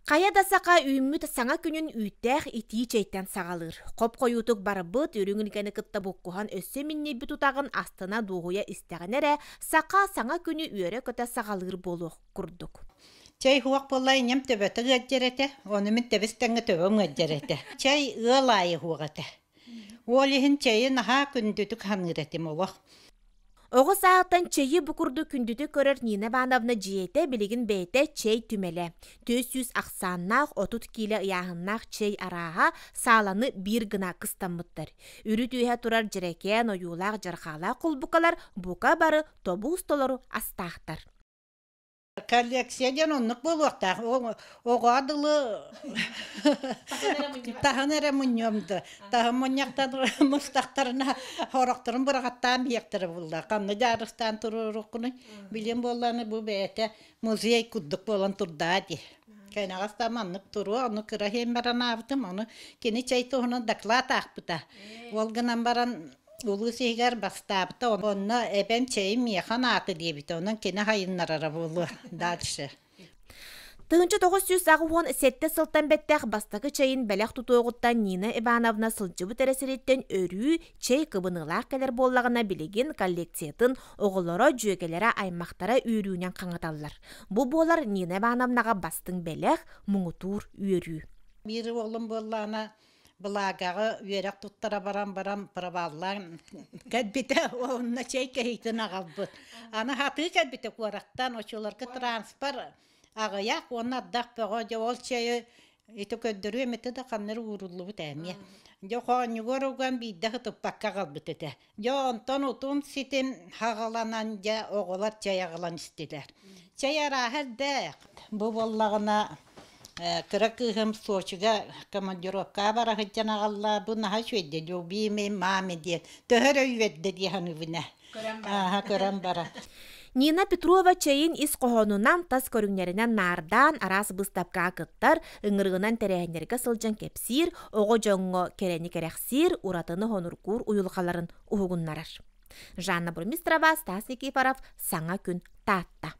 Хайа да саха үүммүт саҥа күнүн үүттээх итии чэйтэн саҕалыыр. Хоп-хойуутук барбыт, үрүҥ илгэни кытта буккуһан өссө минньийбит утаҕын астына дуоһуйа истэҕинэ эрэ, саха саҥа күнү үөрэ-көтө саҕалыыр буолуох курдук. Чэй уох буолла инньэм төбөтө ыалдьар этэ, ону мин тэбис тэҥҥэ төбөм ыалдьар этэ. Чэй ыал аайы уох этэ. Ол иһин чэйи наһаа күндүтүк саныыр этим олох. Оҕо сааһыттан чэйи бу курдук күндүтүк көрөр Нина Ивановна дьиэтэ билигин бэйэтэ чэй түмэлэ. 400 ахсааннаах 30 киилэ ыйааһыннаах чэй арааһа сааланы биир гына кыстаммыттар. Үрүт үөһэ турар дьэрэкээн ойуулаах дьарҕаалаах холбукалар бука бары тобуус толору астаахтар. Коллекция диэн оннук буолуохтаах. Оҕоҕо дылы таһын эрэ мунньуом да. Таһын мунньахтан мустахтарына хорохторун быраҕаттаан биһиэхтэрэ булла. Ханна дьаарыстаан туруоруккунуй? Билим буоллааны бу бэйэтэ музей курдук буолан турдаа дии. Кэнэҕэс да маннык туруо, ону кыра иһин баран аабытым, ону кини чэй туһунан доклад аахпыта. Ол гынан баран Улуус иһигэр бастаабыта, онно эбэм чэйим миэхэ анаата диэбитэ, онон кини хайыннарара буолуо дальше. 1987 сылтан бэттэх бастакы чэйин бэлэх тутуоҕуттан Нина Ивановна сылдьыбыт эрэ сириттэн өрүү чэй кыбыныылаах кэлэр буоллаҕына билигин коллекциятын оҕолоро, дьүөгэлэрэ, аймахтара үөрүүнэн хаҥаталлар. Бу буолар Нина Ивановнаҕа бастыҥ бэлэх, муҥутуур үөрүү. Биир уолум буоллаҕына Былаагаҕа үөрэх туттара баран баран проваллаан кэлбитэ уонна чэй кэһиитин аҕалбыт. Аны хатыы кэлбитэ куораттан оччолорго транспорт аҕыйах уонна ардах бөҕө дьэ ол чэйи ити көрдөрүөм этэ да ханна эрэ ууруллубут эмиэ. Дьэ хоонньугар уган биирдэ сытыппакка аҕалбыт этэ. Дьэ онтон утум ситим хаҕыланан дьэ оҕолор чэй аҕалан истилэр. Чэй арааһа элбэх. Бу буоллаҕына кыра кыыһым Сочига командировкаҕа бара сылдьан аҕалла. Бу наһаа үчүгэйдэ любимый маме диэн. Төһө эрэ үөрдэ дии саныыбын ээ. Ааһа көрөн баран. Нина Петрова чэйин ис хоһоонунан тас көрүҥнэринэн наардаан араас быыстапкаҕа кыттар, ыҥырыгынан тэрээһиннэргэ сылдьан кэпсиир, оҕо дьоҥҥо кэрэни кэрэхсиир, уратыны хонургуур уйулҕаларын уһугуннарар. Жанна Бурмистрова, Стас Никифоров, Саҥа күн, Таатта.